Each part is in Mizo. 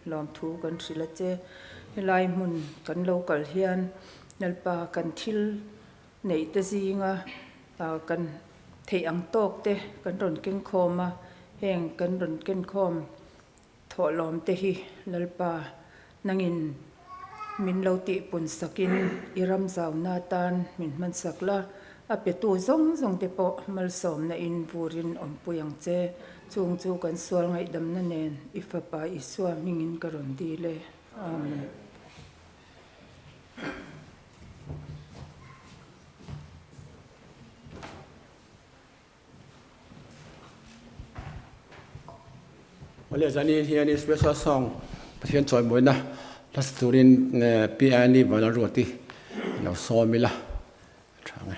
Lawmthu kan hrilh a che. Helai hmun kan lo kal hian Lalpa kan thil neih te zinga kan theih ang tawk te kan rawn keng khawm a, heng kan rawn ken khawm thawhlawm te hi Lalpa nangin min lo tihpun sakin i ram zauna atan min hmansak la, a petu zawng zawng te pawh malsawmna in vurin awmpui ang che. Chung chu kan sual ngaihdamna nen i Fapa Isua hmingin ka rawn dil e. Amen. Awle zani hian special song Pathian chawimawina hla sa turin Pi Annie Vanlalruati lo sawm ila a tha ang e.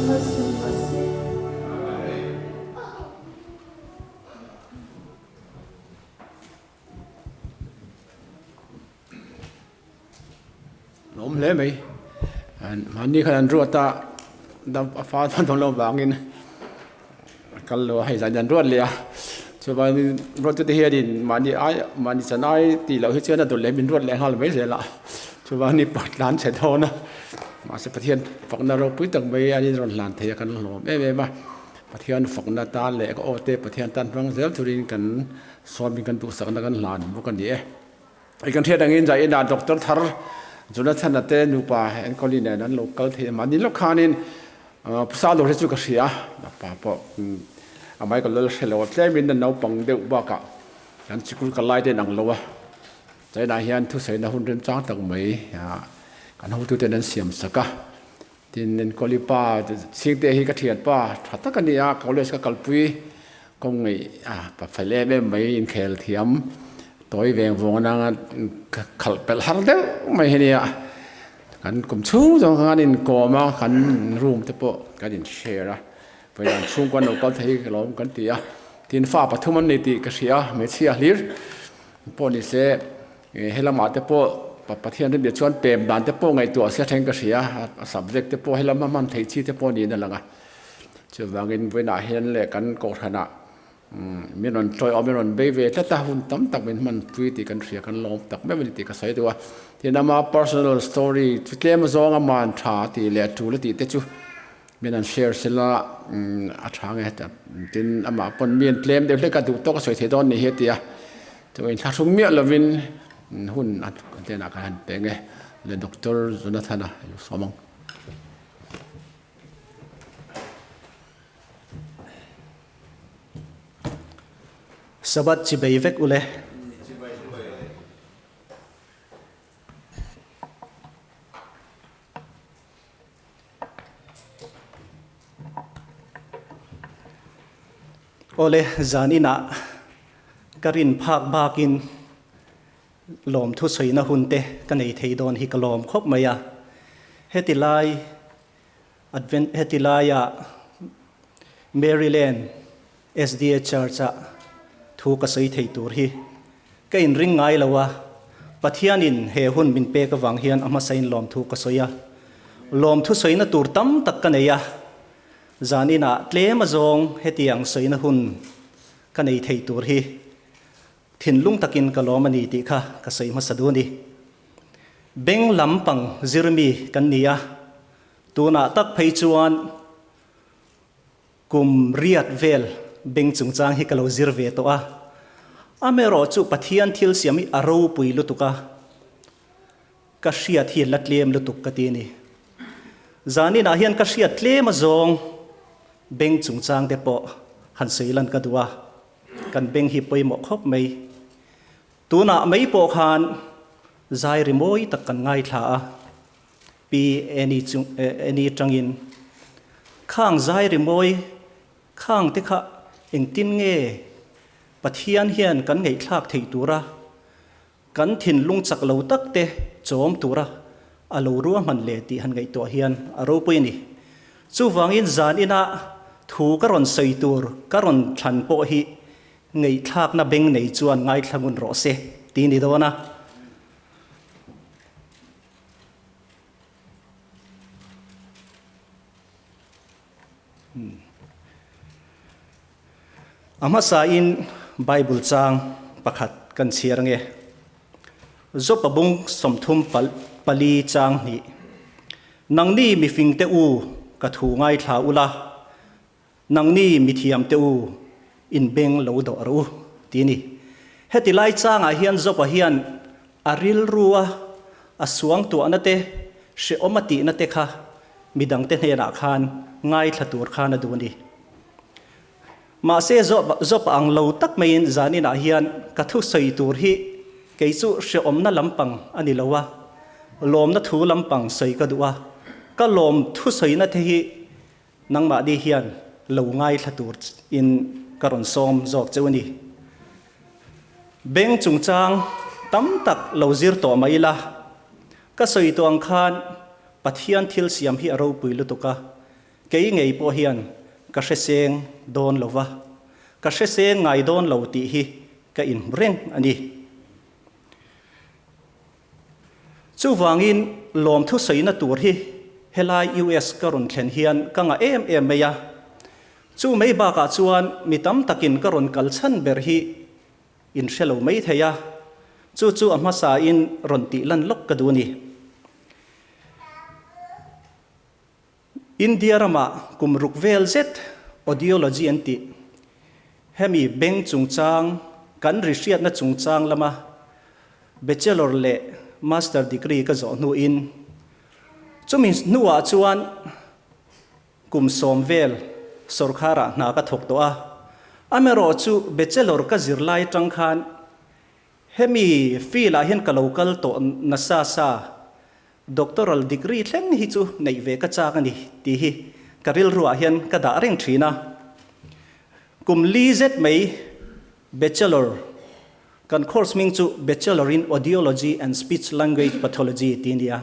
Malsawm rawh se. Lawm hle mai. Mahni khan an ruat a, dam a fa dawn dawn loh vangin a kal lo a, hei zan an ruat leh a. Chuan ruattute hianin mahni ai mahni chan ai tih loh hi chuan a dawt leh min ruat leh nghal mai zel a. Chuan ni tlan chhe dawn a, mahse Pathian fakna ropui tak mai an inrawn hlan thei a kan hlawm em em a. Pathian fakna tan leh ka aw te Pathian tan hmang zel turin kan sawmin kan duhsakna kan hlan bawk a ni e. I kan hriat angin zah inah Doctor thar Jonathan-a te nupa enkawli nen an lo kal thei a, mahni lawk khanin phusa lo hi chu ka hria a, pa pawh a mai ka lal hre lo a, tlemin a naupang deuh bakah kan sikul kal lai te in ang lo a, China hian thusawina hun remchang tak mai kan hotuten an siam sak a, tin enkawli pa chhingte hi ka thian pa tha tak a ni a, college ka kalpui kawng ngeih a pa fel em em mai inkhel thiam tawi veng vawng atanga khalh pelh har deuh mai hi nia kan kum chhung zawng khan inkawm a kan room te pawh kan in share a vawiin chhungkua an lo kal thei ka lawm kan ti a tin fa pathum an nei tih ka hria hmeichhia hlir pawh ni se He lamah te pawh Pathian rinbia chuan pem dan te pawh ngaihtuah se thleng ka hria a, a subject te pawh he lama hman theih chi te pawh niin a lang a. Chuvangin vawiinah hian leh kan kohhranah min rawn tlawi awm, min rawn bei ve tlat a, hun tam tak min hman pui tih kan hria, kan lawm tak meuh a ni tih ka sawi duh a. Tin, ama personal story chu tlem azawng aman tha tih leh a tul a tih te chu min han share sela a tha nge tin amah pawn mi an tlem deuh hlek a duh tawk a sawi thei dawn ni hi a ti a. Chu inthlahrung miah lovin hun a hnenah kan han peng e le Doctor Jonathan-a i lo sawm ang. Sabbath chi bei vek ule. Awle, zan inah ka rin phak bakin lawmthu sawiina hun te ka nei thei dawn hi ka lawm khawp mai a. Heti lai Advent heti laia Maryland SDA Church-ah thu ka sawi thei tur hi ka inring ngai lo a, Pathianin he hun min pek avang hian a hmasain lawmthu ka sawi a, lawmthu sawina tur tam tak ka nei a, zaninah tlem azawng hetiang sawina hun ka nei thei tur hi thinlung takin ka lawm a ni tih kha ka sawi hmasa duh a ni. Beng lampang zirmi kan ni a, tunah tak phei chuan Kum riat vel beng chungchang hi ka lo zir ve tawh a, amaherawh chu Pathian thil siam hi a ropui lutuk a, ka hriat hi la tlem lutuk ka ti a ni. Zaninah hian ka hriat tlem azawng beng chungchang te pawh han sawi lan ka duh a, kan beng hi pawimawh khawp mai. Tunah mai pawh khan zai rimawi tak kan ngaithla a. Pi Annie chung Annie tangin, Khang zai rimawi khang te kha engtin nge Pathian hian kan ngaihthlak theih tura kan thinlung chak lo tak te chawm tura a lo ruahman le tih han ngaihtuah hian a ropui a ni. Chuvangin zan inah thu ka rawn sawi tur ka rawn thlan pawh hi ngaihthlakna beng nei chuan ngaithla ngun rawh se ti ni dawn a. A hmasain Bible chang pakhat kan chhiar ange. Jopa bung 30 pali chang hnih. Nangni mifingte u ka thu ngaithla ula, Nangni mithiamte u, in beng lo dawh rawh u, ti a ni. Heti lai changah hian Job-a hian a rilrua a suangtuahna te, hrehawm a tihna te kha midangte hnenah khan ngaithla tur khan a duh a ni. Mahse Job-a ang lo tak maiin zaninah hian ka thu sawi tur hi kei chu hrehawmna lampang a ni lo a, lawmna thu lampang sawi ka duh a, ka lawm thusawina te hi Nangmahni hian lo ngaithla tur in ka rawn sawm zawk cheu a ni. Beng chungchang tam tak lo zir tawh mai ila, ka sawi tawh ang khan Pathian thil siam hi a ropui lutuk a. kei ngei pawh hian ka hre seng dawn lo va, ka hre seng ngai dawn lo tih hi ka inhmu reng a ni. Chuvangin lawmthu sawina tur hi helai US ka rawn thlen hian ka ngah em em mai a. Chu mai bakah chuan mi tam takin ka rawn kal chhan ber hi in hre lo mai thei a, chu chu a hmasain rawn tih lan lawk ka duh a ni. India ramah kum ruk vel zet audiology an tih, hemi beng chungchang kan ri hriatna chungchang lama bachelor leh master degree ka zawh hnuin chumi hnuah chuan kum sawm vel sawrkharah hna ka thawk tawh a, amaherawhchu bachelor ka zirlai atang khan hemi field ah hian ka lo kal tawh nasa sa. Doctoral degree thleng hi chu neih ve ka chak a ni tih hi ka rilruah hian ka dah reng thin a. Kum li zet mai Bachelor, kan course hming chu Bachelor in Audiology and Speech Language Pathology tih a ni a.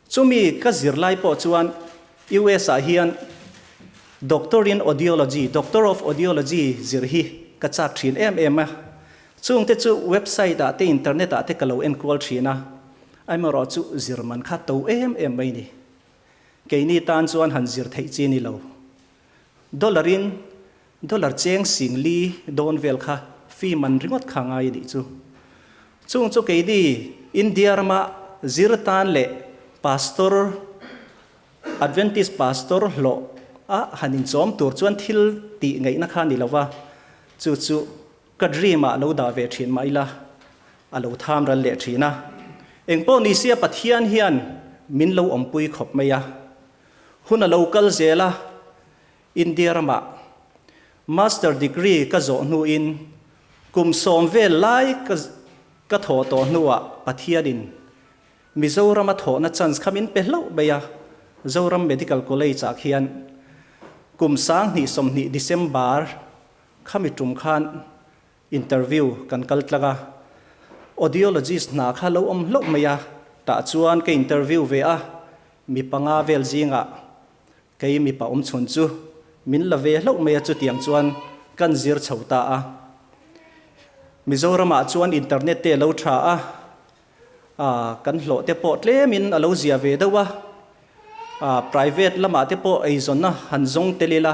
Chumi ka zirlai pawh chuan US ah hian Doctor in Audiology, Doctor of Audiology, zir hi ka chak thin em em a. Chungte chu website ah te internet ah te ka lo enkual thin a. Amaherawh chu zir man kha to em em mai ni. Keini tan chuan han zir theih chi ni lo. Dollar in dollar cheng sing li dawn vel kha fee man ringawt kha ngai a nih chu. Chung chu keini India rama zir tan leh pastor, Adventist pastor hlawh a han inchawm tur chuan thil tih ngaihna kha ni lova, chu chu Ka dream ah lo dah ve thin mah ila, a lo tham ral leh thin a. Engpawh ni sia Pathian hian min lo awmpui khawp mai a. Hun a lo kal zel a, India ramah Master degree ka zawh hnuin kum sawm vel lai ka ka thawh tawh hnuah Pathianin Mizorama thawhna chance kha min pe hlauh mai a, Zoram Medical College ah khian kum 2020 December Khami tum khan interview kan kal tlang a, audiologist hna kha lo awm hlauh mai a, tah chuan ka interview ve a, mi panga vel zingah kei mipa awm chhun chu min la ve hlauh mai a, chutiang chuan kan zir chho ta a. Mizoramah chuan internet te a lo tha a, kan hlawh te pawh tlemin a lo zia ve deuh a, private lamah te pawh eizawnna han zawng tel ila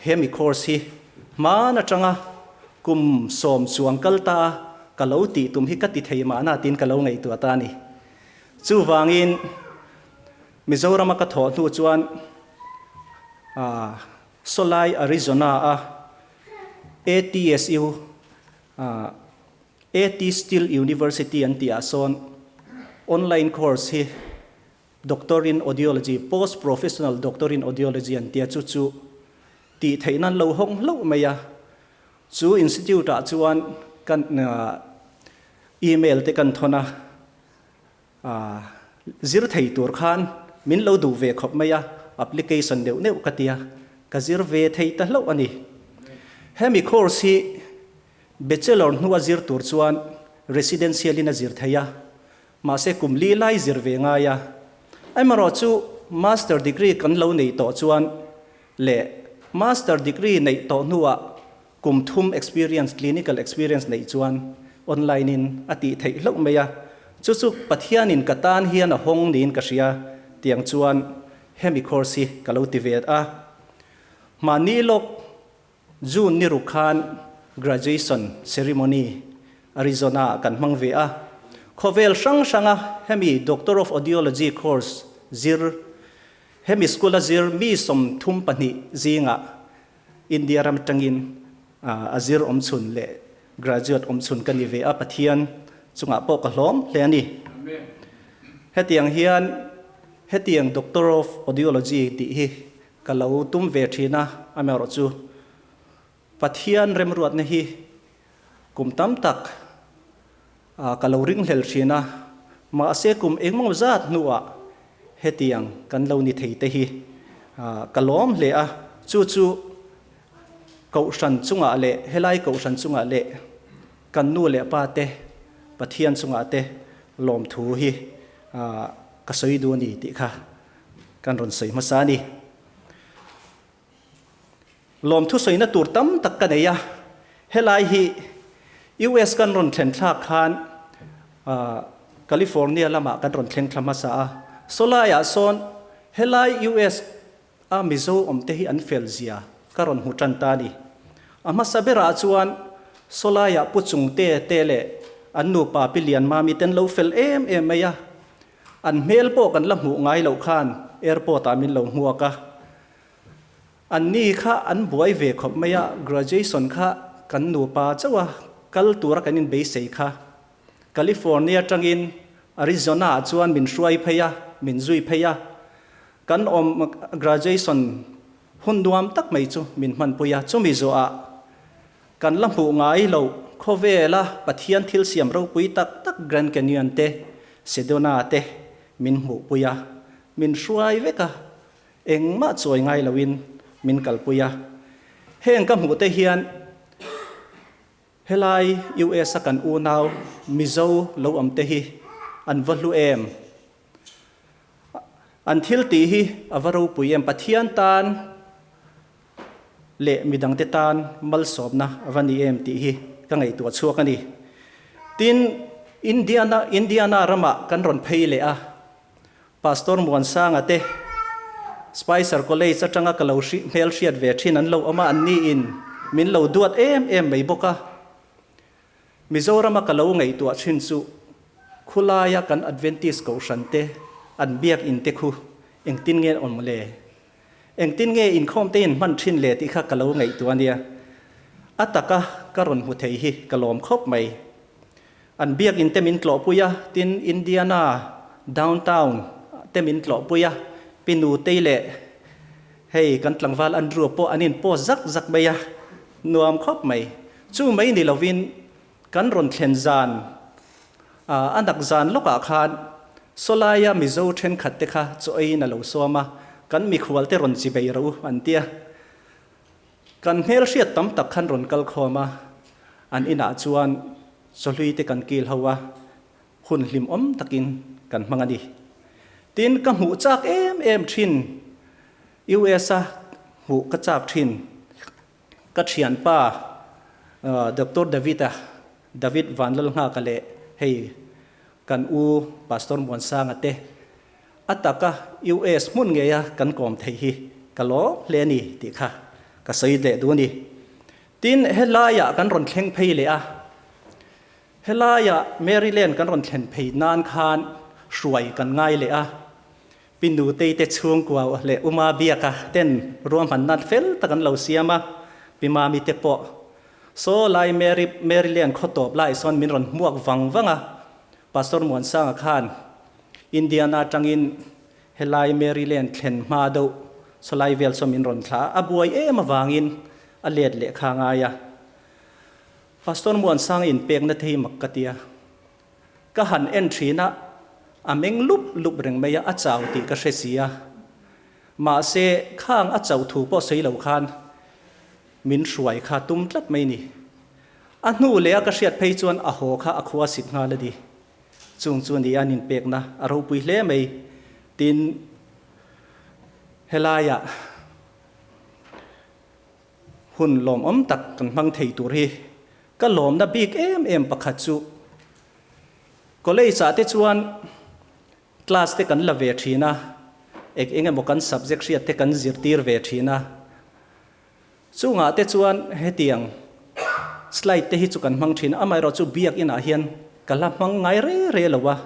hemi course hi hman atanga kum sawm chuang kal ta a ka lo tih tum hi ka ti thei mahna tiin ka lo ngaihtuah ta a ni. Chuvangin Mizorama ka thawh hnu chuan Sawlai Arizona a ATSU AT Still University an tih ah sawn online course hi Doctor in Audiology, Post Professional Doctor in Audiology an tia chu chu tih theih nan lo hawng hlauh mai a. Chu institute ah chuan kan email te kan thawn a, zir thei tur khan min lo duh ve khawp mai a, application neuh neuh ka tia, ka zir ve thei ta hlauh a ni. Hemi course hi Bachelor hnua zir tur chuan residential in a zir thei a, mahse kum li lai zir ve ngai a. Amaherawh chu master degree kan lo nei tawh chuan leh master degree neih tawh hnuah kum thum experience, clinical experience neih chuan online in a tih theih hlauh mai a. Chu chu Pathianin ka tan hian a hawng niin ka hria tiang chuan hemi course hi ka lo ti ve a. Mahni lawk June ni ruk khan graduation ceremony Arizona ah kan hmang ve a. Khawvel hrang hranga hemi Doctor of Audiology course zir, hemi school a zir mi 32 zingah India ram atangin a zir awmchhun leh graduate awmchhun ka ni ve a, Pathian chungah pawh ka hlawm hle a ni. Hetiang hian hetiang Doctor of Audiology tih hi Ka lo tum ve thin a, amaherawh chu Pathian remruatna hi kum tam tak ka lo ringhlel thin a, mahse kum engmaw zat hnuah hetiang kan lo ni thei te hi ka lawm hle a, chu chu Kohhran chungah leh helai Kohhran chungah leh kan nu leh pa te Pathian chungah te lawmthu hi ka sawi duh a ni tih kha Kan rawn sawi hmasa a ni. Lawmthu sawina tur tam tak ka nei a, helai hi US kan rawn thlen thlak khan California lamah kan rawn thleng thla hmasa a, sawlaiah sawn helai US a Mizo awmte hi an fel zia ka rawn hmu tan ta a ni. A hmasa berah chuan sawlaiah Pu Chungte te leh an nupa Pi Lianmami te an lo fel em em mai a, an hmel pawh kan la hmuh ngai loh khan airport ah min lo hmuak a. Anni kha an buai ve khawp mai a, graduation kha kan nupa chauh a kal tura kan inbeisei kha. California atangin Arizona ah chuan min hruai phei a, min zui phei a. Kan awm graduation hun nuam tak mai chu min hmanpui a, chumi zawhah kan la hmuh ngai loh khawvela Pathian thil siam ropui tak tak Grand Canyon te, Sedona te min hmuhpui a, min hruai vek a. Engmah chawi ngai loin min kalpui a. Heng ka hmuh te hian helai US a kan unau Mizo lo awm te hi an va hlu em? An thil tih hi a va ropui em? Pathian tan leh midangte tan malsawmna a va ni em tih hi ka ngaihtuah chhuak a ni. Tin, Indiana Indiana ramah kan rawn phei leh a. Pastor Muansanga te Spicer College atanga ka lo hmel hriat ve thin an lo awm a, an niin min lo duat em em mai bawk a. Mizorama ka lo ngaihtuah thin chu khulaia kan Adventist Kohhran te an biak in te khu engtin nge awm le? Engtin nge inkhawm te in hman thin le tih kha ka lo ngaihtuah a nia. A taka ka rawn hmu thei hi ka lawm khawp mai. An biakinn te min tlawhpui a, tin Indiana downtown te min tlawhpui a, Pi Nutei leh hei kan tlangval Andrew pawh an in post zak zak mai a, nuam khawp mai. Chu mai ni lovin kan rawn thlen zan a nak zan lawkah khan sawlaia Mizo thenkhat te kha chaw eiin a lo sawm a, kan mikhual te rawn chibei rawh u an tia. Kan hmelhriat tam tak khan rawn kal khawm a, an inah chuan chawhlui te kan kil ho a, hun hlimawm takin kan hmang a ni. Tin, ka hmuh chak em em thin, US a hmuh ka chak thin, ka thianpa Doctor David-a, David Vanlalnghaka leh hei kan u Pastor Muansanga te, A taka US hmun ngeia kan kawm thei hi ka lawm hle a ni tih kha ka sawi leh duh a ni. Tin, helaiah kan rawn thleng phei leh a, helaiah Maryland kan rawn thlen phei nan khan hruai kan ngai leh a, Pi Nutei te chhungkua leh Uma Biaka ten ruahmanna fel tak an lo siam a, Pi Mami te pawh saw lai Mary Maryland khaw tawp lai sawn min rawn hmuak vang vang a, Pastor Muansanga khan Indiana atangin helai Maryland thlen hma deuh sawlai vel saw min rawn thlah a, a buai em avangin a let leh kha ngai a. Pastor Muansanga inpekna te hi mak ka ti a, ka han en thin a, a meng lup lup reng mai a, a chau tih ka hre si a. Mahse, khang a chauh thu pawh sawi lo khan min hruai kha tum tlat mai ni. A hnu leh a ka hriat phei chuan a haw kha a khua sik nghal a ni. Chung chu ni an inpekna a ropui hle mai. Tin, helaiah hun lawmawm tak kan hmang thei tur hi ka lawmna bik em em pakhat chu college ah te chuan class te kan la ve thin a, eng eng emaw kan subject hriat te kan zirtir ve thin a. Chungah te chuan hetiang slide te hi chu kan hmang thin a, amaherawhchu biakinah hian ka la hmang ngai re re lo a.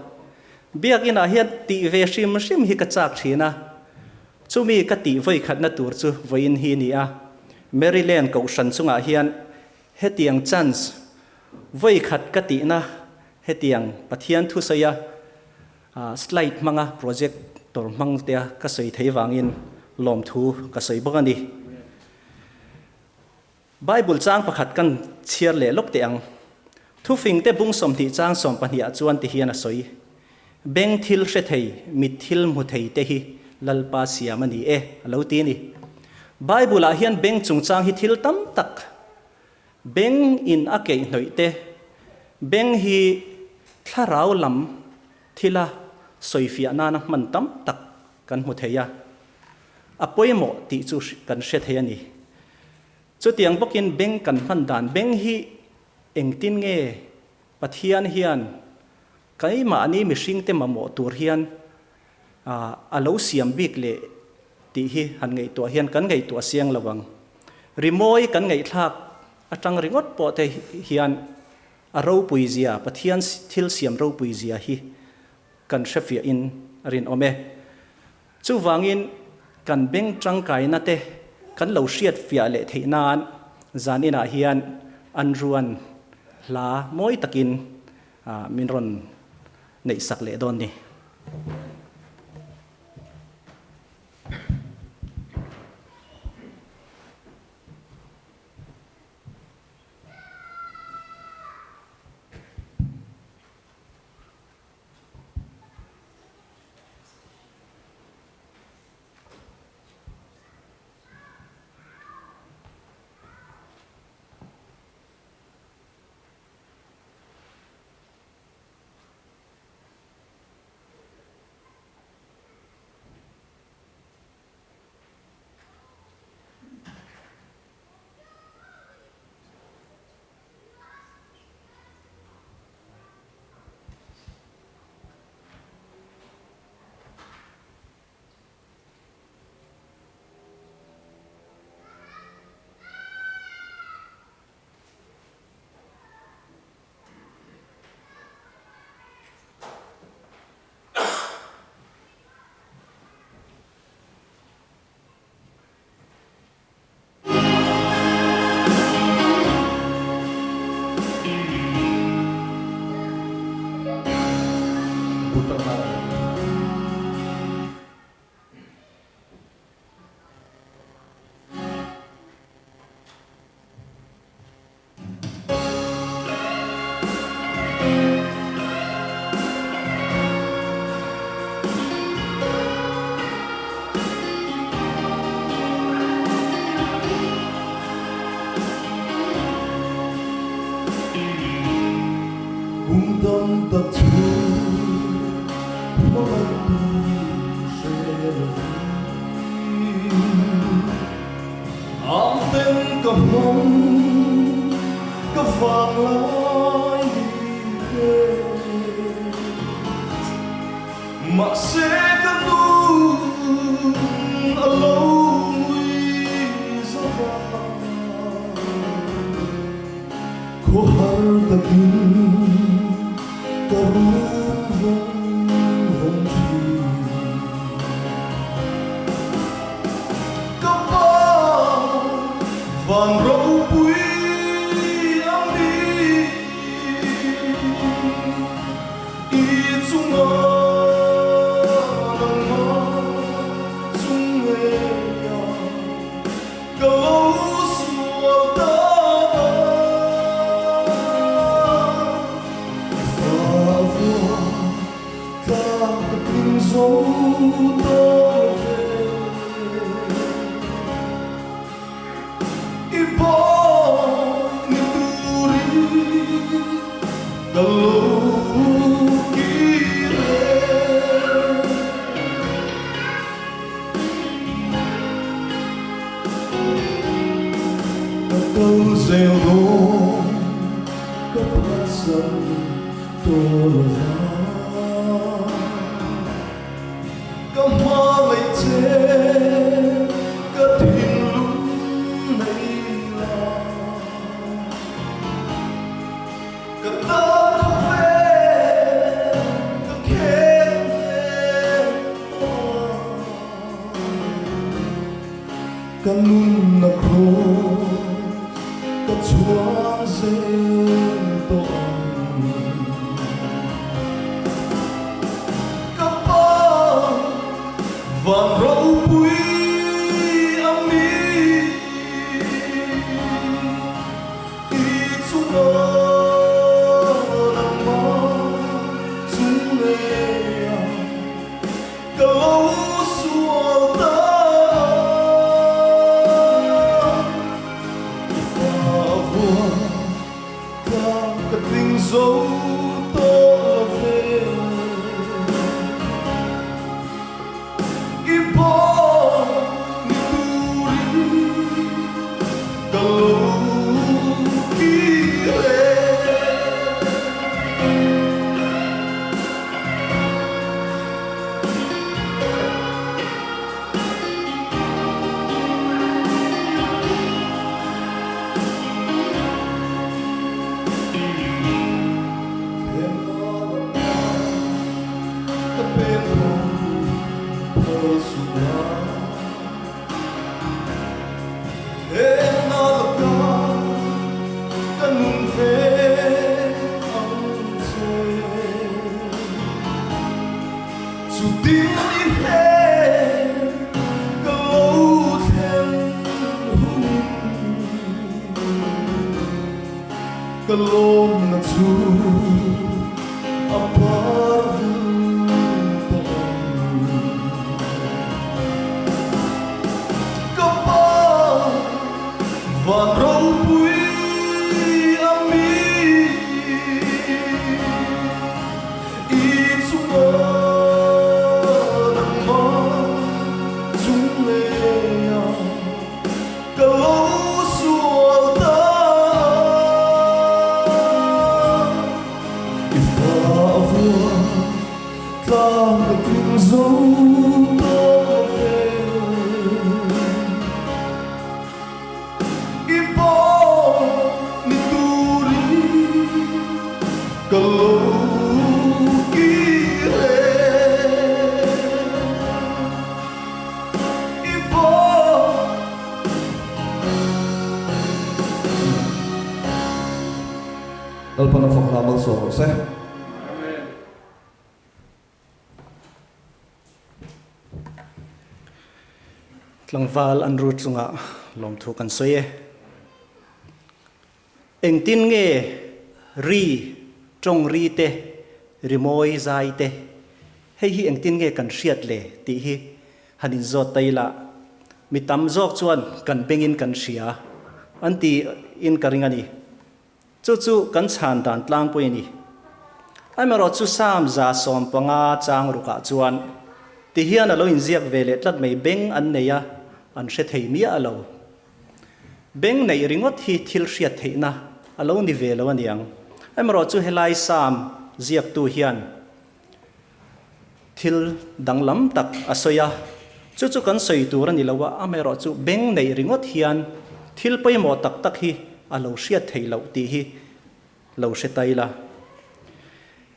Biakinah hian tih ve hrim hrim hi ka chak thin a, chumi ka tih vawikhatna tur chu vawiin hi ni a. Maryland Kohhran chungah hian hetiang chance vawikhat ka tihna hetiang Pathian thusawia slide hmanga projector hmang tea ka sawi thei vangin lawmthu ka sawi bawk a ni. Bible chang pakhat kan chhiar leh lawk teh ang. Thufingte bung 20 chang 12 ah chuan ti hian a sawi, Beng thil hre thei, mit thil hmu thei te hi Lalpa siam a ni e, a lo ti a ni. Bible ah hian beng chungchang hi thil tam tak, beng in a keih hnawih te, beng hi thlarau lam thila sawifiah nana hman tam tak kan hmu thei a, a pawimawh tih chu kan hre thei a ni. Chutiang bawkin beng kan hman dan, beng hi engtin nge Pathian hian keimahni mihringte mamawh tur hian a lo siam bik leh tih hi han ngaihtuah hian kan ngaihtuah siang lo ang. Rimawi kan ngaihthlak atang ringawt pawh te hian a ropui zia, Pathian thil siam ropui zia hi kan hrefiahin a rinawm e. Chuvangin kan beng tangkaina te kan lo hriat fiah leh theih nan zan inah hian an ruan hla mawi takin min rawn neih sak leh dawn ni. Kum tam tak chhung hmangaihtu hre lovin Ang ten ka hmang ka vang lai ni te. Mahse ka nun a lo ngui zo va, khawhar takin ka rum vawng vawng thin. Ka pa van ropui a mi. I chunga nangmah chung ngeia ka lo sual ta a. I fa vua tla ka tling zo tawh ve. I pawi ni turin ka lo kir e. Ka kal zel dawn ka phatsan tawh lo va. Ka hmangaih che ka thinlung nei la. Ka tan khawvel ka khen ve tawh a. Ka nunna cross ka chhuang zel tawh ang. Ka pa van ropui a mi i chunga nangmah chung ngeia ka lo sual ta i fa vua Ka ka tling zo tawh lo ve. I paw ni turin ka Heng a laka ka nun ve ang che. Chutin i hmel ka lo thlen hunin ka lawmna chu a par vul tawh ang. Ka pa van ropui a mi. I chunga nangmah chung leia ka lo sual ta. I fa a vua tlang ka tling zo tawh lo ve. I pawh ni turin ka lo kir e. I pawh. Lalpan a fak hla malsawm rawh se. Tlangval an ru chungah lawmthu kan sawi e. Engtin nge ri, tawng ri te, rimawi zai te, hei hi engtin nge kan hriat le tih hi han inzawt ta ila, mi tam zawk chuan kan bengin kan hria an ti in ka ring a ni. Chu chu kan chhan dan tlangpui a ni. Amaherawh chu Psalm 115 chang rukah chuan ti hian a lo inziak ve leh tlat mai, Beng an nei a, an hre thei miah lo. Beng neih ringawt hi thil hriat theihna a lo ni ve lo aniang. Amaherawh chu helai Psalm ziaktu hian thil danglam tak a sawi a, chu chu kan sawi tur a ni lo a, amaherawh chu beng neih ringawt hian thil pawimawh tak tak hi a lo hriat theih loh tih hi lo hre ta ila.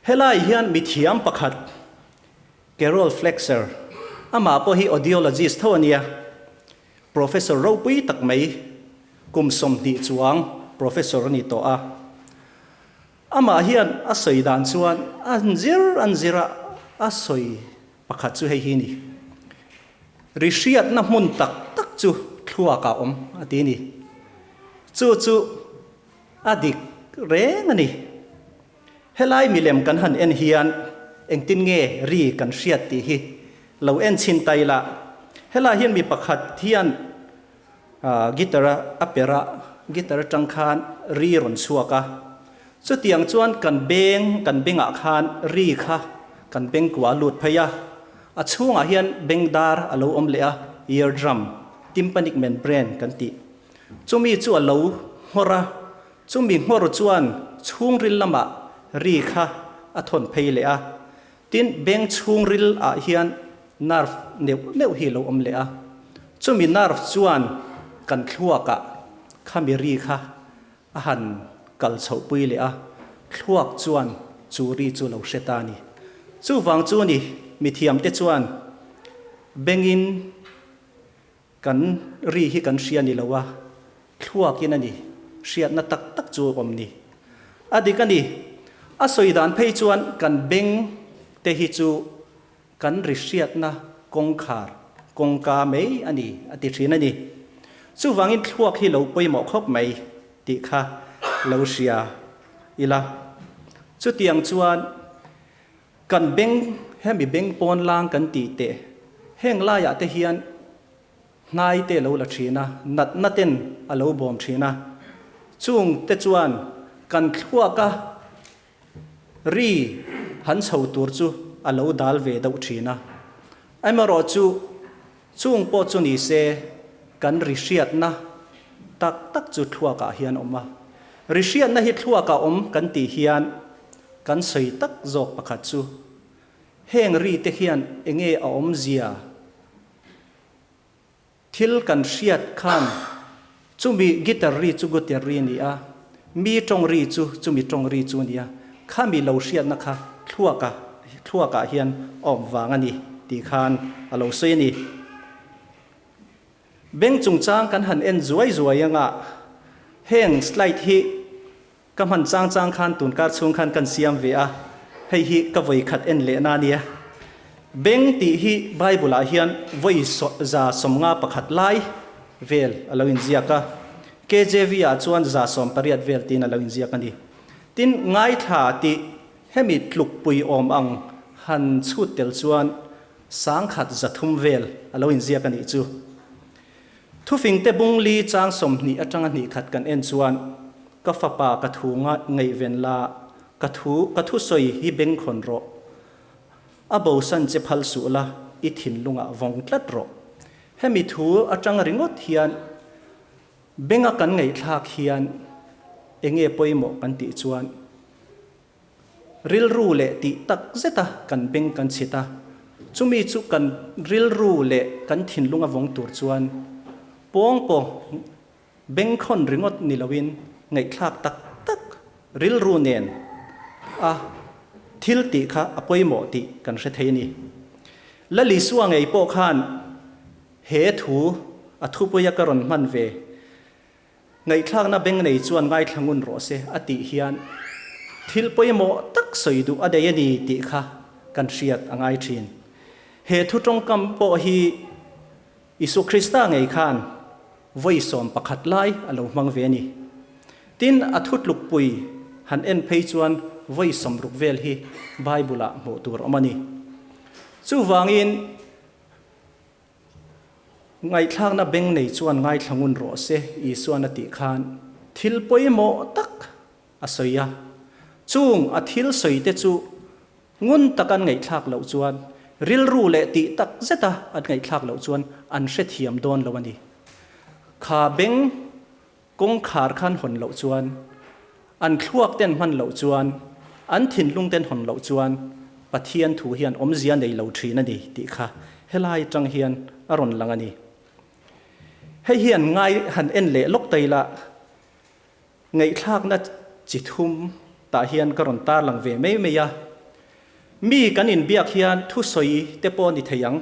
Helai hian mithiam pakhat Carol Flexer, amah pawh hi audiologist tho a nia, Professor ropui tak mai kum 20 chuang professor a ni tawh a, Amah hian a sawi dan chuan an zir an zir a, a sawi pakhat chu hei hi ni. Ri hriatna hmun tak tak chu thluak ah awm a ti ni. Chu chu a dik reng a ni. Helai milem kan han en hian engtin nge ri kan hriat tih hi lo en chhin ta ila. Helai hian mi pakhat hian Guitar a per a, guitar atang khan ri rawn chhuak a. Chutiang chuan kan beng, kan bengah khan ri kha kan beng kua lut phei a. A chhungah hian beng dar a lo awm leh a, ear drum, tympanic membrane kan tih. Chumi chu a lo nghawr a, chumi nghawr chuan chhungril lamah ri kha a thawn phei leh a. Tin, beng chhungril ah hian nerve neuh neuh hi lo awm leh a, chumi nerve chuan kan thluak ah khami ri kha a han kal chhoh pui leh a, thluak chuan chu ri chu lo hre ta a ni. Chuvang chu ni, mithiam te chuan bengin kan ri hi kan hria ni lo a, thluakin a ni, hriatna tak tak chu awm ni. A dik a ni, a sawi dan phei chuan kan beng te hi chu kan ri hriatna kawngkhar, kawngka mai a ni a ti thin a ni. Chuvangin thluak hi lo pawimawh khawp mai tih kha lo hria ila. Chutiang chuan Kan beng, hemi beng pawn lang kan tih teh, heng laiah te hian hnai te lo la thin a, natna ten a lo bawm thin a. Chung te chuan kan thluaka ri han chho tur chu a lo dal ve deuh thin a. Amaherawh chu chung pawh chu ni se kan ri hriatna tak tak chu thluakah hian awm a. Ri hriatna hi thluakah awm kan tih hian Kan sawi tak zawk pakhat chu, heng ri te hian enge a awmzia? Thil kan hriat khan chumi guitar ri chu guitar ri a ni a, mi tawng ri chu chumi tawng ri chu a ni a, khami lo hriatna kha thluaka thluakah hian a awm vang a ni tih khan a lo sawi a ni. Beng chungchang kan han en zuai zuai anga heng slide hi ka hman chang chang khan tunkar chhung khan kan siam ve a, hei hi ka vawi khat en lehna a nia. Beng tih hi Bible ah hian vawi 151 lai vel a lo inziak a, KJV ah chuan 180 vel tiin a lo inziak a ni. Tin, ngaithla tih hemi tlukpui awm ang han chhut tel chuan 1300 vel a lo inziak a nih chu. Thufingte bung li chang 20 atanga hnih khat kan en chuan, Ka fapa ka thu ngaihven la, ka thu ka thusawi hi bengkhawn rawh. A bosan che phal suh la, i thinlungah vawng tlat rawh. Hemi thu atang ringawt hian benga kan ngaihthlak hian enge pawimawh kan tih chuan rilru leh tih tak zeta kan beng kan chhit a, chumi chu kan rilru leh kan thinlunga vawng tur chuan pawngpaw Bengkhawn ringawt ni loin ngaihthlak tak tak rilru nen a thil tih kha a pawimawh tih kan hre thei a ni. Lalisua ngei pawh khan he thu a thupuia ka rawn hman ve, ngaihthlakna beng nei chuan ngaithla ngun rawh se a tih hian thil pawimawh tak sawi duh a nei a ni tih kha kan hriat a ngai thin. He thu tawngkam pawh hi Isua Krista ngei khan vawi 11 lai a lo hmang ve a ni. Tin, a thutlukpui han en phei chuan vawi 60 vel hi Bible-ah hmuh tur awm a ni. Chuvangin, ngaihthlakna beng nei chuan ngaithla ngun rawh se, Isuan a tih khan thil pawimawh tak a sawi a. Chung a thil sawite chu Ngun tak an ngaihthlak loh chuan, rilru leh tih tak zeta an ngaihthlak loh chuan an hrethiam dawn lo a ni. Kha beng kawngkhar khan hawn loh chuan, an thluak ten hman loh chuan, an thinlung ten hawn loh chuan Pathian thu hian awmzia nei lo thin a ni tih kha helai atang hian a rawn lang a ni. Hei hian ngai han en leh lawk ta ila, Ngaihthlakna chi thum tah hian ka rawn tarlang ve mai mai a. Mi kan inbiak hian thusawi te pawh ni thei ang.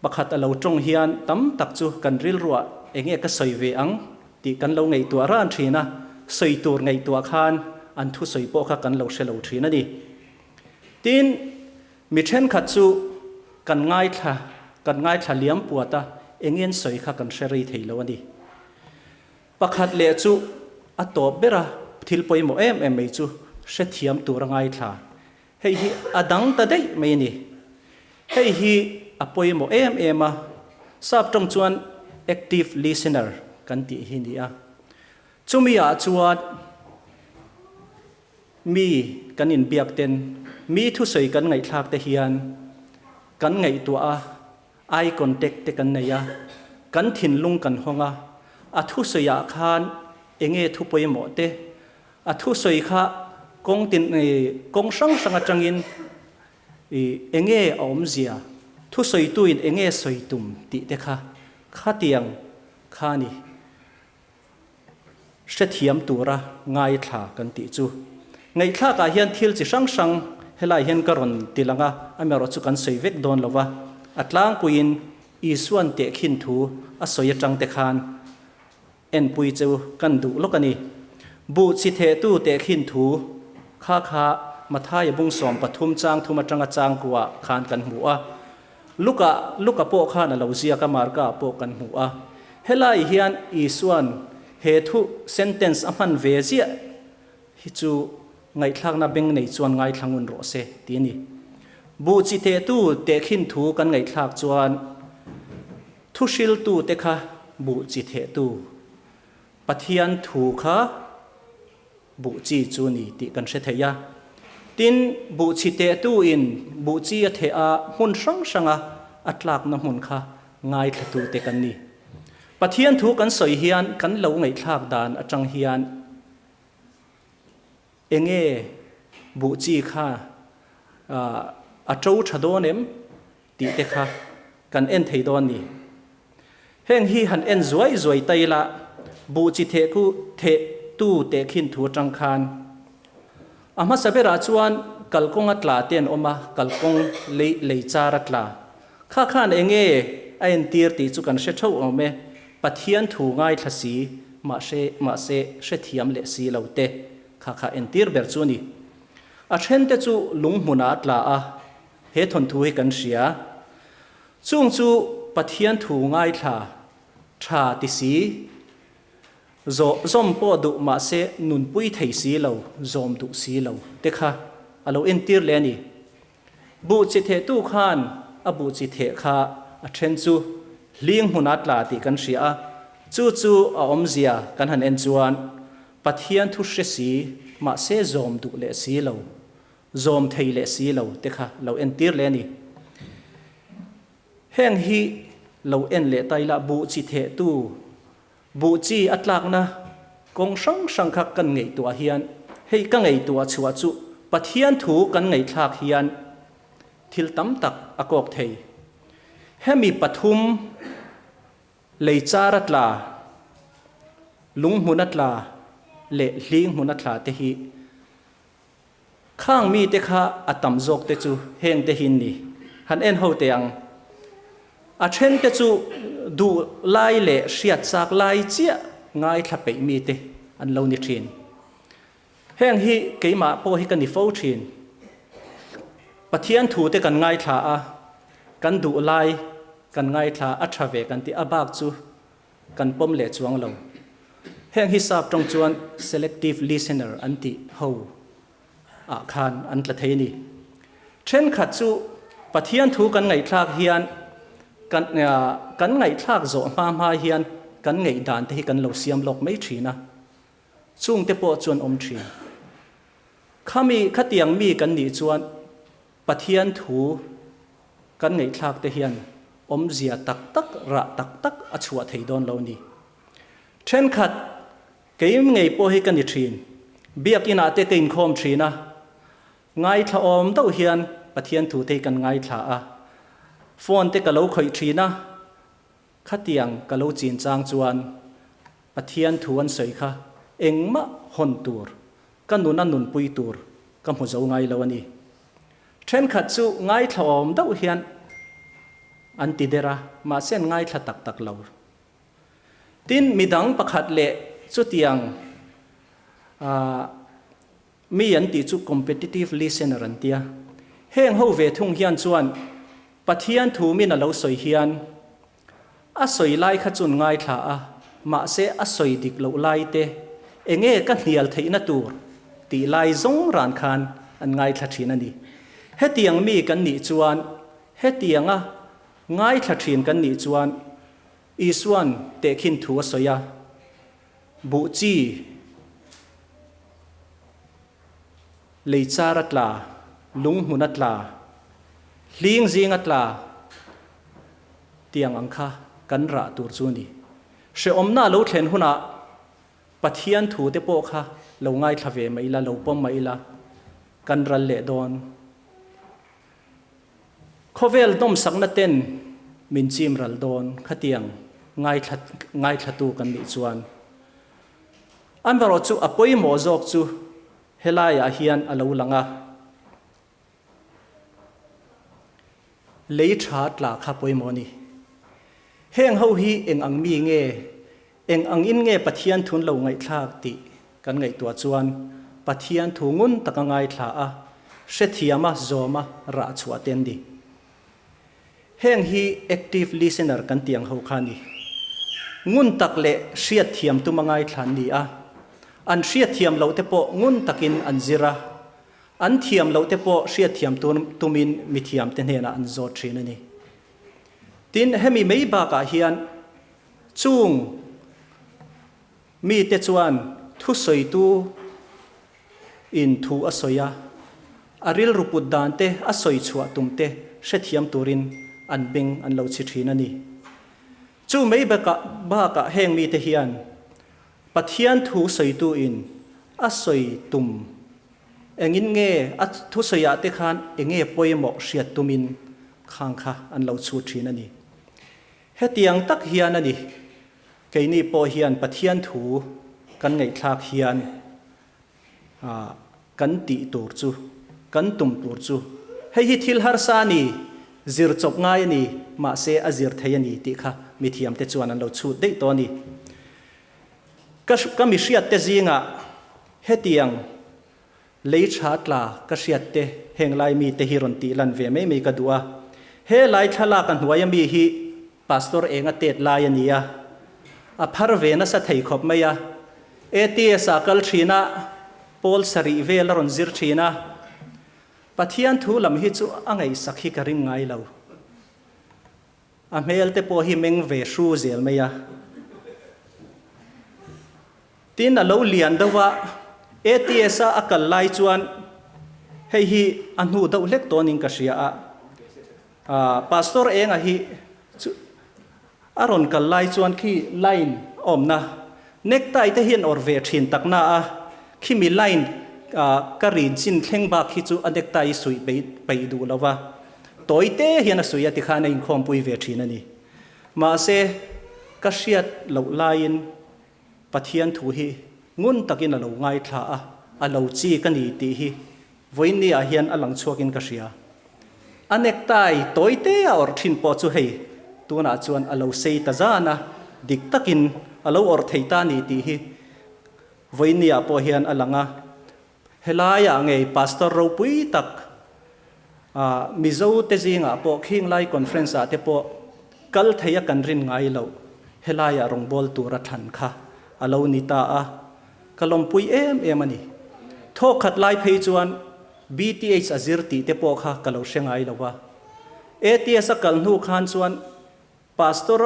Pakhat a lo tawng hian tam tak chu kan rilruah enge ka sawi ve ang tih kan lo ngaihtuah ran thin a, sawi tur ngaihtuah khan an thusawi pawh kha kan lo hre lo thin a ni. Tin, mi thenkhat chu kan ngaithla kan ngaithla liam puat a, enge an sawi kha kan hre rei thei lo a ni. Pakhat leh chu a tawp ber a, thil pawimawh em em mai chu hrethiam tur a ngaithla. Hei hi a dang ta daih mai a ni. Hei hi a pawimawh em em a, sap tawng chuan active listener kan tih hi ni a. Chumi ah chuan mi kan inbiak ten, mi thusawi kan ngaihthlak te hian kan ngaihtuah a, Eye contact te kan nei a, kan thinlung kan hawng a, a thusawi ah khan enge thu pawimawh te, a thusawi kha kawng tin kawng hrang hrang atangin enge a awmzia, thusawi tuin enge sawi tum tih te kha khatiang kha a ni. Hrethiam tura ngaithla kan tih chu. Ngaihthlakah hian thil chi hrang hrang helai hian ka rawn ti lang a, amaherawh chu kan sawi vek dawn lo va. A tlangpuiin Isuan tehkhin thu a sawi atang te khan enpui chu kan duh lawk a ni. Buh chi thehtu tehkhin thu kha kha Mathaia bung 13 chang thum atanga chang kuah khan kan hmu a. Luka, Luka pawh khan a lo ziak a, Marka pawh kan hmu a. Helai hian Isua'n he thu, sentence, a hman ve ziah hi chu ngaihthlakna beng nei chuan ngaithla ngun rawh se ti a ni. Buh chi tehtu tehkhin thu kan ngaihthlak chuan thu hriltu te kha buh chi thehtu, Pathian thu kha buh chi chu ni tih kan hre thei a. Tin, buh chi tehtuin buh chi a theh a, hmun hrang hranga a tlakna hmun kha ngaithlatute kan ni. Pathian thu kan sawi hian kan lo ngaihthlak dan atang hian enge buh chi kha a to tha dawn em tih te kha kan en thei dawn ni. Heng hi han en zuai zuai ta ila, buh chi theh khu theh tu teh khin thu atang khan a hmasa berah chuan kalkawng a tla te an awm a, kalkawng lei lei char a tla. Kha khan enge a entir tih chu kan hre theuh awm e, Pathian thu ngaithla si mahse mahse hrethiam leh si lo te kha kha entir ber chu a ni. A thente chu lung hmunah a tla a, he thawnthu hi kan hria. Chung chu Pathian thu ngaithla tha ti si, zawh zawm pawh duh mahse nunpui thei si lo, zawm duh si lo te kha a lo entir leh a ni. Buh chi thehtu khan a buh chi theh kha a then chu hling hmunah tla tih kan hria a, chu chu a awmzia kan han en chuan Pathian thu hre si mahse zawm duh leh si lo, zawm thei leh si lo te kha lo entir leh a ni. Heng hi lo en leh ta ila buh chi thehtu Buh chi a tlakna kawng hrang hrang kha kan ngaihtuah hian hei ka ngaihtuah chhuah chu Pathian thu kan ngaihthlak hian thil tam tak a kawk thei. Hemi pathum lei char a tla, lung hmun a tla leh hling hmun a tla te hi Khang mite kha a tam zawk te chu heng te hi ni. Han en ho teh ang. A then te chu duh lai leh hriat chak lai chiah ngaithla peih mite an lo ni thin. Heng hi keimah pawh hi ka ni fo thin. Pathian thu te kan ngaithla a, kan duh lai kan ngaithla a tha ve kan tih a bak chu Kan pawm leh chuang lo. Heng hi sap tawng chuan selective listener an tih ho ah khan an tla thei a ni. Thenkhat chu Pathian thu kan ngaihthlak hian kan kan ngaihthlak zawh hma hma hian kan ngaihdan te hi kan lo siam lawk mai thin a, chungte pawh chuan awm thin. Khami khatiang mi kan nih chuan Pathian thu kan ngaihthlak te hian awmzia tak tak, rah tak tak a chhuah thei dawn lo ni. Thenkhat, kei ngei pawh hi ka ni thin. Biakinah te ka inkhawm thin a, ngaithla awm deuh hian Pathian thu te hi kan ngaithla a, phone te ka lo khawih thin a, khatiang ka lo chin chang chuan Pathian thu an sawi kha engmah hawn tur Ka nuna nunpui tur ka hmu zo ngai lo a ni. Thenkhat chu ngaithla awm deuh hian an ti der a, mahse an ngaithla tak tak lo. Tin, midang pakhat leh chutiang mi an tih chu competitive listener an tia. Heng ho ve thung hian chuan Pathian thu min a lo sawi hian A sawi lai kha chun ngaithla a, mahse a sawi dik loh lai te, enge ka hnial theihna tur tih lai zawng ran khan an ngaithla thin a ni. Hetiang mi kan nih chuan, hetianga ngaithla thin kan nih chuan Isua'n tehkhin thu a sawi a, buh chi lei char a tla, lung hmun a tla, hling zing a tla, Tiang ang kha kan rah tur chu a ni. Hrehawmna a lo thlen hunah Pathian thu te pawh kha lo ngaithla ve mai ila, lo pawm mai ila, kan ral leh dawn. Khawvel nawmsakna ten min chim ral dawn khatiang ngaithla ngaithlatu kan nih chuan. Amaherawhchu a pawimawh zawk chu helaiah hian a lo lang a. Lei tha tla kha pawimawh a ni. Heng ho hi eng ang mi nge, eng ang in nge Pathian thun lo ngaihthlak tih kan ngaihtuah chuan Pathian thu ngun taka ngaithla a, hrethiam a, zawm a, rah chhuah te an ni. Heng hi active listener kan tih ang ho kha a ni. Ngun tak leh hriatthiam tuma ngaithla an ni a, an hriatthiam loh te pawh ngun takin an zir a, An thiam loh te pawh hriatthiam tumin mithiam te hnenah an zawt thin a ni. Tin, hemi mai bakah hian chung mite chuan thusawitu in thu a sawi a, a rilru put dan te a sawi chhuah tum te hrethiam turin an beng an lo chhi thin a ni. Chu mai bakah heng mite hian Pathian thu sawitu in a sawi tum engin nge a thusawi ah te khan enge pawimawh hriat tumin khang kha an lo chhut thin a ni. Hetiang tak hian a ni, keini pawh hian Pathian thu kan ngaihthlak hian kan tih tur chu, kan tum tur chu hei hi thil harsa a ni. Zir chawp ngai a ni, mahse a zir thei a ni tih kha mithiamte chuan an lo chhut daih tawh a ni. Ka ka mi hriatte zingah hetiang lei tha tla ka hriatte heng lai mite hi rawn tih lan ve mai mai ka duh a. He lai thlalak a hnuaia mi hi Pastor enga tet lai a ni a, a phar ve nasa thei khawp mai a. ATS ah kal thin a, pawl sarih vel a rawn zir thin a. Pathian thu lam hi chu a ngaihsak hi ka ring ngai lo. A hmel te pawh hi meng ve hru zel mai a. Tin, a lo lian deuh a, ATS a a kal lai chuan hei hi a hnu deuh hlek tawnin ka hria a. Pastor Enga hi chu a rawn kal lai chuan khi line awmna necktie te hi an awrh ve thin tak na a, khimi line ka rin chin thleng bak hi chu a necktie hi suih peih duh lo va, tawi te hian a suih a tikhan a inkhawmpui ve thin a ni. Mahse, ka hriat loh laiin Pathian thu hi ngun takin a lo ngaithla a, a lo chi ka ni tih hi vawiinni ah hian a lang chhuakin ka hria. A necktie tawi te a awrh thin pawh chu hei tunah chuan a lo sei ta zan a, dik takin a lo awrh thei ta ni tih hi vawiinni ah pawh hian a lang a. Helaiah ngei Pastor ropui tak Mizo te zingah pawh Khinglai Conference ah te pawh kal thei a kan rin ngai loh helaiah rawngbâwl tura thlan kha a lo ni ta a, ka lawmpui em em a ni. Thawkkhat lai phei chuan BTH a zir tih te pawh kha ka lo hre ngai lo va. ATS a kal hnu khan chuan Pastor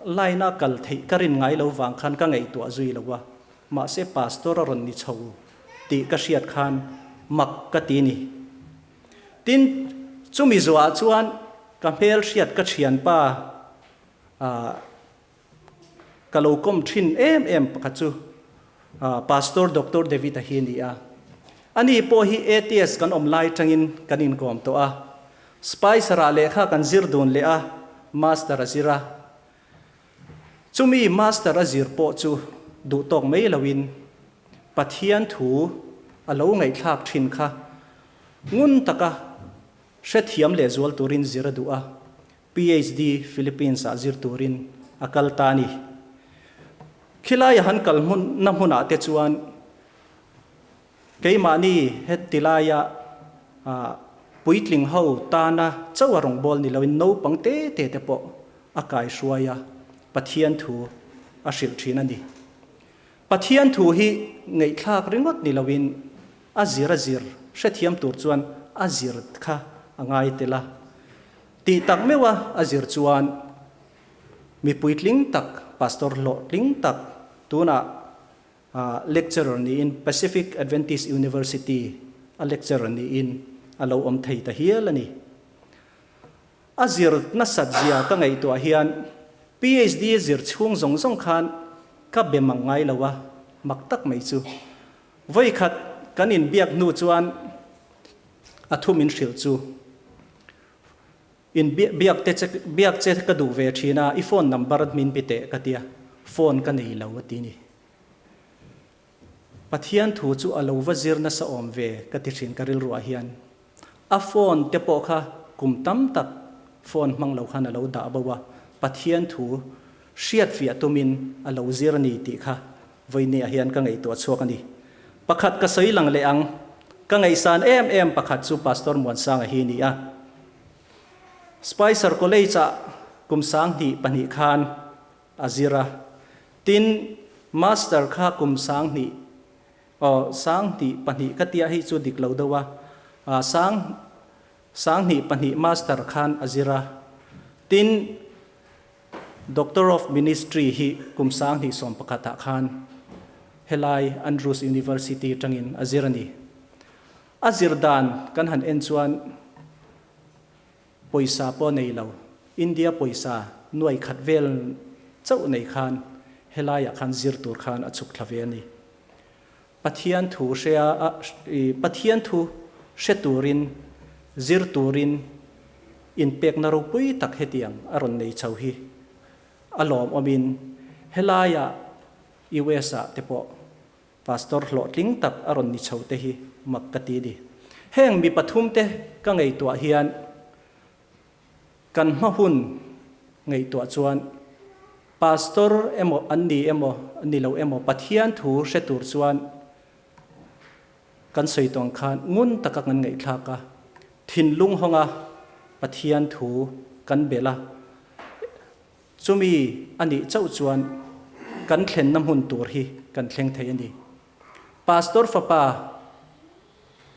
line a kal theih ka rin ngai lo vang khan ka ngaihtuah zui lo a, mahse Pastor a rawn ni chho tih ka hriat khan mak ka ti ni. Tin, chumi zuah chuan ka hmel hriat ka thianpa ah ka lo kawm thin em em pakhat chu Pastor Doctor David a hi a ni a. Ani pawh hi ATS kan awm lai tangin kan inkawm tawh a, Spicer-ah lehkha kan zir dun leh a, Master a zir a. Chumi Master a zir pawh chu duh tawk mai loin Pathian thu a lo ngaihthlak thin kha ngun taka hrethiam lehzual turin zir a duh a, PhD Philippines-ah zir turin a kal ta a ni. Khilai a han kal hmun na hmunah te chuan Keimahni heti laia puitling ho tana chauh a rawngbâwl ni loin naupang te te te pawh a kaihruai a, Pathian thu a hrilh ṭhin a ni. Pathian thu hi ngaihthlâk ringawt ni loin a zir a zir hrethiam tur chuan a zir kha a ngai tel a. Tih tak meuha a zir chuan mi puitling tak, pastor hlawhtling tak tunah Lecturer niin Pacific Adventist University a lecturer niin a lo awm thei ta hial a ni. A zir nasat zia ka ngaihtuah hian PhD zir chhung zawng zawng khan ka be mang ngai lo a, mak tak mai chu. Vawikhat kan inbiak hnu chuan a thu min hrilh chu. In biak te che biak che ka duh ve thin a, i phone number min pe teh ka tia, phone ka nei lo a ti ni. Pathian thu chu a lo va zir nasa awm ve ka ti thin ka rilruah hian. A phone te pawh kha kum tam tak phone hmang lo khan a lo dah bo a, Pathian thu hriatfiah tumin a lo zir a ni tih kha vawinia hian ka ngaihtuah chhuak a ni. Pakhat ka sawi lang leh ang, ka ngaihsan em em pakhat chu Pastor Muansanga hi ni a. Spicer College-ah kum 2002 khan a zir a, tin Master kha kum 2000, aw, 2002 ka tia hi chu dik lo deuh a, sang 2002 Master khan a zir a, tin Doctor of Ministry hi kum 2011 ah khan helai Andrews University atangin a zir a ni. A zir dan kan han en chuan pawisa pawh nei lo, India pawisa nuai khat vel chauh nei khan helaiah khan zir tur khan a chhuk thla ve a ni. Pathian thu hria a, Pathian thu hre turin, zir turin inpekna ropui tak hetiang a rawn nei chho hi a lawmawmin helaiah US-ah te pawh Pastor hlawhtling tak a rawn ni chho te hi mak ka ti ni. Heng mi pathum te ka ngaihtuah hian. Kan hma hun ngaihtuah chuan Pastor emaw an ni emaw ni lo emaw Pathian thu hre tur chuan kan sawi tawng khan ngun taka kan ngaihthlak a, thinlung hawnga Pathian thu kan belh a, chumi a nih chauh chuan kan thlenna hmun tur hi kan thleng thei a ni. Pastor fapa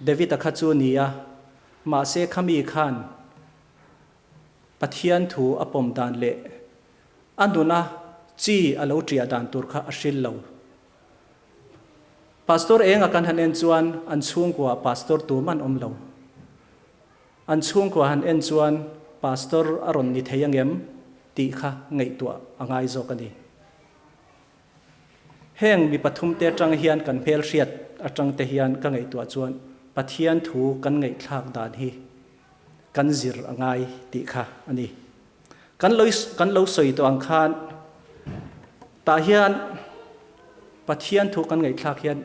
David-a kha chu ni a, mahse khami khan Pathian thu a pawm dan leh a nuna chi a lo ṭiah dan tur kha a hril lo. Pastor enga kan han en chuan an chhungkua pastor tum an awm lo. An chhungkua han en chuan pastor a rawn ni thei angem tih kha ngaihtuah a ngai zawk a ni. Heng mi pathumte atang hian kan hmelhriat atangte hian ka ngaihtuah chuan Pathian thu kan ngaihthlak dan hi kan zir a ngai tih kha a ni. Kan lo kan lo sawi tawh ang khan tah hian Pathian thu kan ngaihthlak hian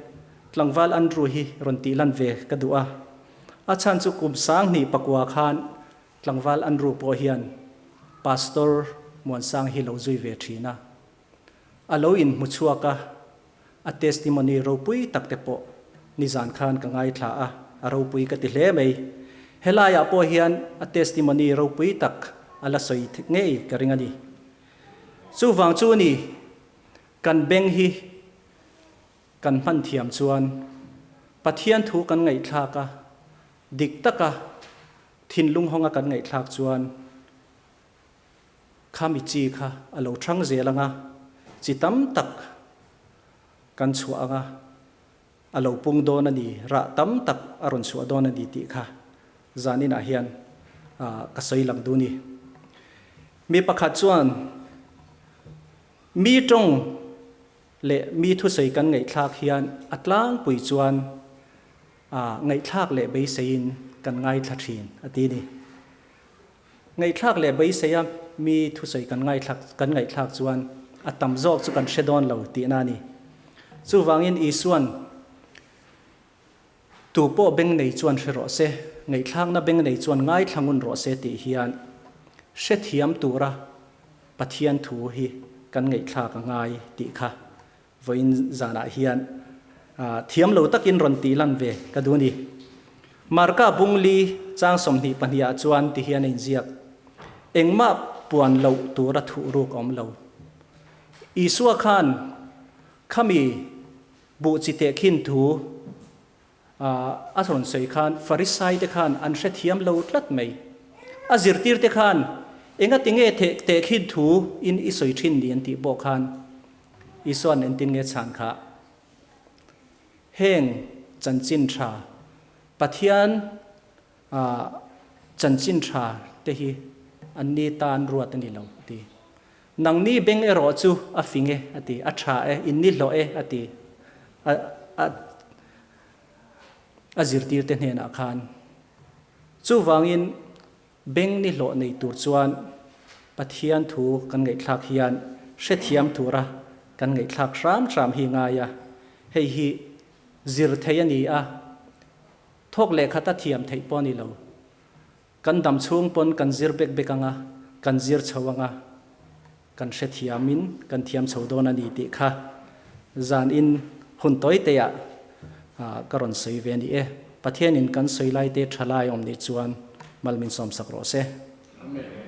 tlangval Andrew hi rawn tih lan ve ka duh a. A chhan chu kum 2004 khan tlangval Andrew pawh hian Pastor Muansang hi lo zui ve thin a. A lo inhmu chhuak a, a testimony ropui tak te pawh nizan khan ka ngaithla a, a ropui ka ti hle mai. Helaiah pawh hian a testimony ropui tak a la sawi ngei ka ring a ni. Chuvang chu ni, kan beng hi kan hman thiam chuan Pathian thu kan ngaihthlak a, dik taka thinlung hawnga kan ngaihthlak chuan Khami chi kha a lo ṭhang zel ang a, chi tam tak kan chhuah ang a, a lo pung dawn a ni, rah tam tak a rawn chhuah dawn a ni tih kha zaninah hian ka sawi lang duh ni. Mi pakhat chuan mi ṭawng leh mi thusawi kan ngaihthlak hian a tlangpui chuan ngaihthlak leh beiseiin kan ngaithla ṭhin a ti ni. Ngaihthlak leh beiseia mi thusawi kan ngaithlak kan ngaihthlak chuan a tam zawk chu kan hre dawn lo tihna a ni. Chuvangin Isuan Tu pawh beng nei chuan hre rawh se, ngaihthlakna beng nei chuan ngaithla ngun rawh se tih hian hrethiam tura Pathian thu hi kan ngaihthlak a ngai tih kha Vawiin zanah hian thiam lo takin rawn tih lan ve ka duh a ni. Marka bungli chang 22 ah chuan ti hian a inziak, Engmah puan loh tura thuh ruk a awm lo. Isua khan khami buh chi tehkhin thu a rawn sawi khan Farisai te khan an hrethiam lo tlat mai. A zirtir te khan engati nge tehkhin thu in i sawi thin ni an tih pawh khan Isua'n entin nge chhan kha? Heng chanchin tha, Pathian chanchin tha te hi an ni tan ruat a ni lo a ti. Nangni beng erawh chu a fing e a ti, a tha e, in ni hlawh e a ti. A zirtir te hnenah khan. Chuvangin Beng ni hlawh nei tur chuan Pathian thu kan ngaihthlak hian hrethiam tura kan ngaihthlak hram hram hi ngai a, hei hi zir thei a ni a, thawk leh khata thiam theih pawh a ni lo. Kan dam chhung pawn kan zir bek bek ang a, kan zir chho ang a, kan hrethiamin kan thiam chho dawn a ni tih kha zanin hun tawi teah ka rawn sawi ve a ni e. Pathianin kan sawi laite tha lai awm nih chuan mal min sawmsak rawh se. Amen.